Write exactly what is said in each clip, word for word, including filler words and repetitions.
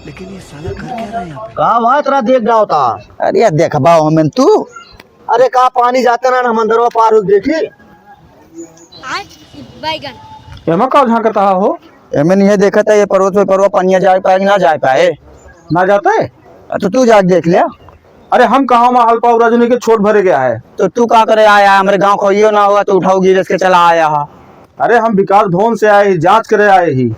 लेकिन ये साला कर क्या रहा है यहाँ पे? का बात रहा देख जाओ ता? अरे यार, देखबा हमें तू। अरे का पानी जाते ना, हम अंदरवा पार हो देखी। आज बैगन। एमा का झांकता हो? एमे नहीं है, देखत है ये पर्वत पे पर्वत पनिया जाए पाए कि ना जाए पाए। ना जाता है? तो तू जाके देख ले। अरे हम कहाँ वहाँ हल्पा उराजू नहीं के छोट भरे गया है। तो तू का करे आया है? हमरे गाँव खोइयो ना हुआ तो उठाओ गिरस के चला आया है। अरे हम विकास भवन से आए ही, जांच करे आए ही।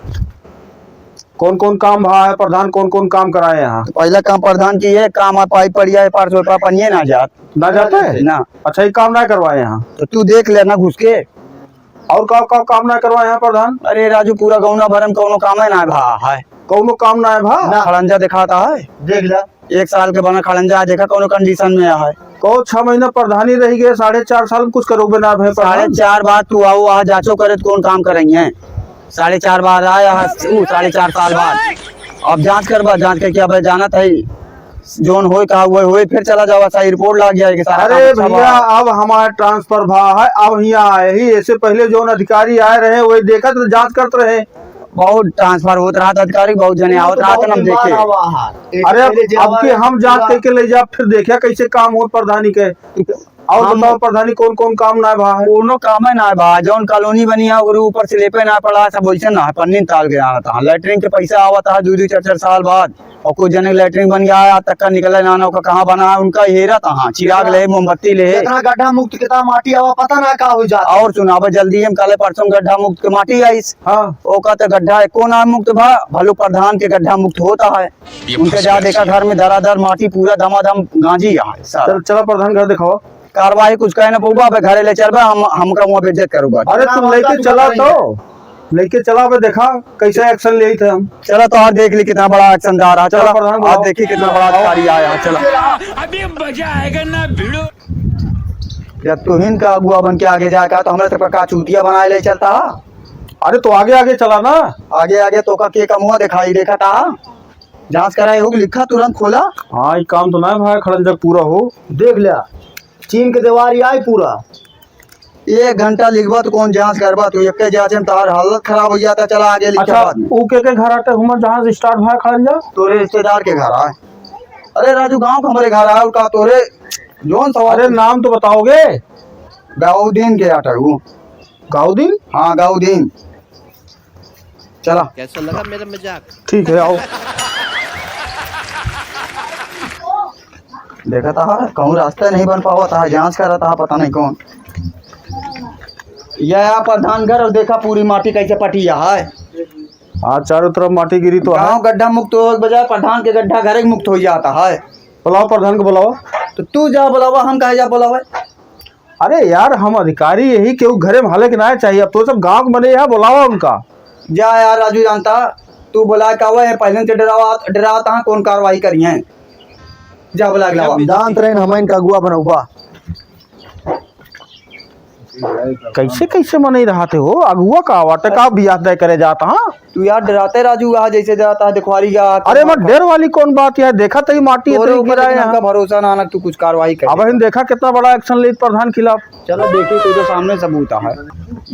कौन कौन काम भा है प्रधान, कौन कौन काम कराए यहाँ? तो पहला काम प्रधान की है, काम आप पाइप पड़िया है, पार से पार पनिये ना जात। ना जाते हैं? ना। अच्छा, ये काम ना करवाए यहाँ? तो तू देख ले ना घुस के। और का, का काम ना करवाए यहाँ प्रधान? अरे राजू, पूरा गौना भरम कौनो काम है ना भा है। कौनो काम ना है भा? ना। खड़ंजा दिखाता है। देख ला। एक साल के बना खड़ंजा, देखा कौनो कंडीशन में है। कहो, छह महीना प्रधानी रह गए, साढ़े चार साल में कुछ करोगे ना भाई प्रधान? साढ़े चार बाद तू आओ, आ जांचो करे तो कौन काम करेंगे? साढ़े चार बाद आया है, ऊ साढ़े चार साल बाद। अब जांच करबा, जांच करके अब जानत है, जोन होए का हुए, होए, फिर चला जावा, सही रिपोर्ट लाग जाए कि सारा काम अरे अच्छा भैया, बा। अब हमारा ट्रांसफर भा है, अब हियाँ आए ही। ऐसे पहले जोन अधिकारी आए रहे, वही देखत रहे, जांच करत रहे। बहुत ट्रांसफर होत रहत अधिकारी, बहुत जने आवत रहत, हम देखे। अरे, अब की हम जांच करके ले जा, फिर देखा कैसे काम होत प्रधानी के। और हम बताओ प्रधानी, कौन कौन काम ना भा है? कोनो कामे ना भा, जौन कॉलोनी बनी है, ओकरे ऊपर स्लेपे ना पड़ा, सब वैसे ना है, पन्नी ताल के रहत है। लैट्रिन के पैसा आवत है दू दू चार चार साल बाद, और कुछ जने के लैट्रिन बन गया है, आज तक का निकले ना, ना ओका कहाँ बना है, उनका हेरत है, चिराग ले, मोमबत्ती ले। कितना गड्ढा मुक्त, कितना माटी आवा, पता ना का हो जाता। और सुनाबे, जल्दी हम काले परसों गड्ढा मुक्त के माटी आइस। हाँ। ओका तो गड्ढा एको ना मुक्त भा, भलो प्रधान के गड्ढा मुक्त होता है। उनके जा देखा, घर में धराधर माटी पूरा धमाधम गांजी है सारा। चल, चला प्रधान घर दिखावा। कार्रवाई कुछ कहे ना पउबा, अबे घरे ले चलबा, हम, हमका वहाँ बेइज्जत करूबा। अरे तुम लेके चला तो, लेके चला, अबे देखा कैसे एक्शन ले थे हम। चला तो आज देख ली कितना बड़ा एक्शन जा रहा। चला, चला प्रधान, आज देखी कितना बड़ा अधिकारी आया। चला। अभी मजा आएगा ना भिड़ो। जब तू हिंद का अगुआ बन के आगे जाए का, तो हमरे सबका का चूतिया बनाए ले चलता है? अरे तो आगे आगे चला ना। आगे आगे तो का के कमुआ दिखाई देखा था? जांच कराए हो, लिखा तुरंत खोला। हाँ, ये काम तो ना है भाई, खड़ंजक पूरा हो। देख लिया, चीन के दीवार ही आई पूरा। एक घंटा लिखबा तो कौन जांच करबा तू? एक जांच में तार हालत खराब हो जाता। चला आगे लिखा अच्छा, बात में। ऊ के के घर आटे हुमा जहाँ से स्टार्ट भा खड़ंजा? तोरे रिश्तेदार के घर आए। अरे राजू, गांव का हमारे घर आए, का तोरे जोन सवाल अरे पूछ- नाम तो बताओगे? गाउदीन के आटे हूँ। गाउदीन? हाँ, गाउदीन। चला। कैसा लगा मेरा मजाक? ठीक है, आओ। देखा था, कहूँ रास्ता नहीं बन पावा था, जांच करा था, पता नहीं कौन। यह है प्रधान घर और देखा पूरी माटी कैसे पटी है। हाँ, चारों तरफ माटी गिरी तो है। गाँव गड्ढा मुक्त हो के बजाय प्रधान के गड्ढा घरे मुक्त हो जाता है। बुलाओ प्रधान को, बुलाओ। तो तू जा बुलावा, हम काहे जा बुलावे? अरे यार, हम अधिकारी यही केहू घरे में हाले के ना चाहिए। अब तो सब गांव के बने यहाँ, बुलावा उनका। जा यार राजू, जानता तू बुला के आवा है, पहले से डरावा, डराता हाँ, कौन कार्रवाई करी है? जा बुला के लावा। जानत रहे हम इनका अगुआ बनौबा। कैसे कैसे मनई रहते हो, अगुआ का आवा, टका बियाह तय करे जाता हाँ। तू यार डराते राजू, वहाँ जैसे जाता है देखवारी का। अरे मैं डर वाली कौन बात है, देखा तई माटी तोरे इतनी ऊपर गिरा है लेकिन हमका यहाँ। भरोसा ना, ना तू कुछ कार्रवाई कर। अब हम देखा कितना बड़ा एक्शन लेत प्रधान खिलाफ। चलो देखी, तू तो सामने सबूत है।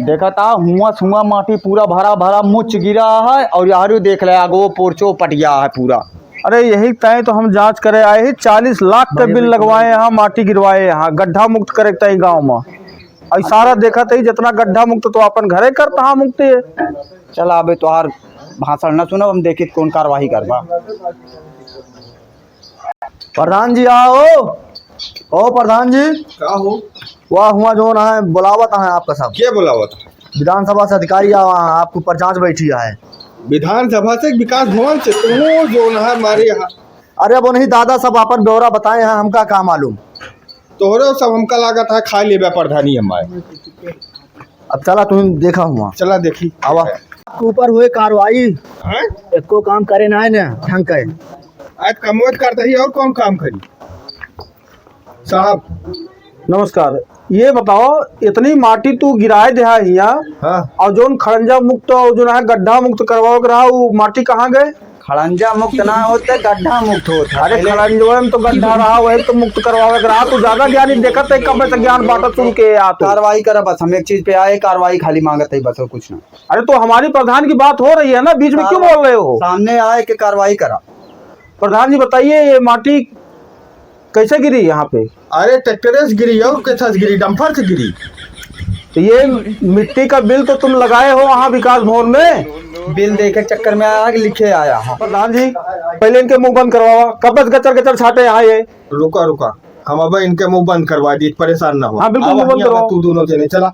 देखा था हुआ सुआ माटी पूरा भरा भरा मुच गिरा है, और यार देख ले आगो पोर्चो पटिया है पूरा। अरे यही तय तो हम जांच करे आए ही, चालीस लाख का बिल लगवाए यहाँ, माटी गिरवाए यहाँ, गड्ढा मुक्त करे तय गाँव में। और सारा देखा तई जितना गड्ढा मुक्त तो अपन घरे करता हाँ मुक्त है। चला अबे तोहार भाषण ना सुनब, हम देखित कौन कार्यवाही करबा। प्रधान जी आओ। ओ प्रधान जी। का हो? वाह, हुआ जोन है, बुलावत है आपका सब। के बुलावत? विधानसभा से अधिकारी आवा है, आपके ऊपर जांच बैठी है। विधानसभा से, विकास भवन से? तू जोन है हमारे यहाँ। अरे अब उन्हीं दादा सब अपन ब्यौरा बताए हैं, हमका का मालूम। तोहरो सब हमका लागत है खा लेबे प्रधानी हमारे। अब चला तुम देखा हुआ। चला देखी। आवा। आपके ऊपर हुए कार्रवाई। हैं? एको काम करे ना है ना ढंग के। आज कमोज करते ही और कौन काम करी? साहब। नमस्कार। ये बताओ, इतनी माटी तू गिराए दे हिया, हाँ। और जोन खड़ंजा मुक्त और जो है गड्ढा मुक्त करवाओ के रहा, वो माटी कहाँ गए? खड़ंजा मुक्त ना होते, गड्ढा मुक्त होता। अरे पहले खड़ंजवा में तो गड्ढा रहा, वही तो मुक्त करवावे के रहा। तू ज्यादा ज्ञानी देखत है, कब से ज्ञान बांटत सुन के आ तू। कार्रवाई करा बस, हम एक चीज पे आए, कार्रवाई खाली मांगत है बस, और कुछ ना। अरे तो हमारी प्रधान की बात हो रही है ना, बीच में क्यों बोल रहे हो? सामने आए के कार्रवाई करा। प्रधान जी, बताइए, ये माटी कैसे गिरी यहाँ पे? अरे, ट्रैक्टरे से गिरी और कैसा से गिरी? डंपर से गिरी। तो ये मिट्टी का बिल तो तुम लगाए हो वहाँ विकास भवन में? बिल देखे चक्कर में आया कि लिखे आया। हाँ। प्रधान जी, पहले इनके मुंह बंद करवावा। कब से गचर गचर छाटे यहाँ ये? रुका, रुका, हम अब इनके मुंह बंद करवा दी, परेशान ना हो। हाँ, बिल्कुल, अब मुंह बंद यहाँ करवाओ। तू दोनों जने चला।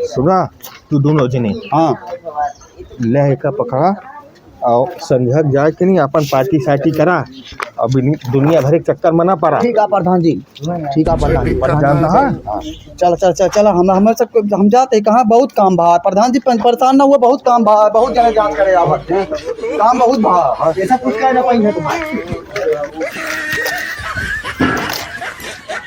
सुना, तू दोनों जने। हाँ। ले, एका पकड़ा और संझक जाए के नहीं, अपन पार्टी सार्टी करा। अब इन दुनिया भर के चक्कर में ना पड़ा। ठीक है प्रधान जी, ठीक है प्रधान जी। प्रधान जानता है? हाँ। चल, चल, चल, चल, हम, हम सब, हम जाते हैं, कहाँ बहुत काम बा। प्रधान जी, परेशान ना हुआ, बहुत काम बा, बहुत जने जांच करे आवत हैं। काम बहुत बा, ऐसा कुछ कह ना पाएंगे तुम्हारे।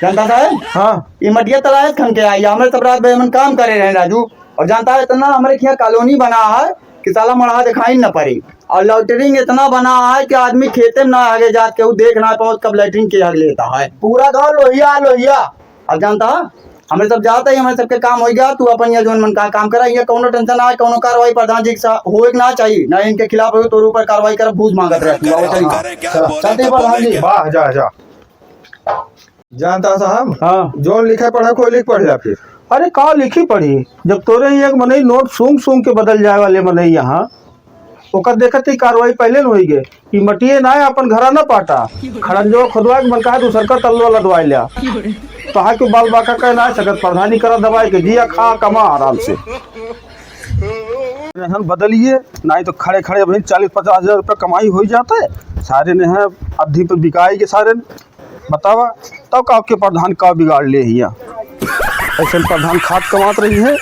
जानता साहब? हाँ। ये मटिया तलाए खन के आई, हमरे सब रात भर मन काम करे रहे राजू। और जानता है, इतना हमरे यहाँ कॉलोनी बना है कि साला मड़हा दिखाई न पड़े। और लैट्रिन इतना बना है कि आदमी खेते में ना आगे जात के वो देख ना पाओ कब लैट्रिन के आग लेता है। पूरा गांव लोहिया, लोहिया। अब जानता है, हमरे सब जाते ही, हमरे सबके काम हो गया। तू अपन ये जोन मन का काम करा, ये कौनो टेंशन ना है, कौनो कार्रवाई प्रधान जी के साथ होए के ना चाहिए, ना इनके खिलाफ हो, तोर ऊपर कार्रवाई कर, घूस मांगत रहे तू। आओ, चल, चल, चलते प्रधान जी। वाह, जा, जा। जानता साहब, हाँ। जौन लिखे पढ़े कोई लिख पढ़ ला फिर। अरे का लिखी पढ़ी, जब तोरे ही एक मनई नोट सूंघ सूंघ के बदल जाए वाले मनई यहाँ, ओकर देखत ही कार्रवाई पहले न होई गे कि मटिए ना है, अपन घरा ना पाटा, खड़ंजो खुदवा के मन कहा दूसर का तलवा लदवाई लिया। तो हाँ क्यों बाल बाका कह ना सकत, प्रधानी करा दबाए के जिया खा कमा आराम से। रहन बदलिए, नहीं तो खड़े खड़े अभी चालीस पचास हजार रुपया कमाई हो ही जाता है। सारे ने हैं अद्धी पे बिकाई के सारे ने। बतावा, तब का आपके प्रधान का बिगाड़ ले हिया? ऐसे प्रधान खाद कमात रही है,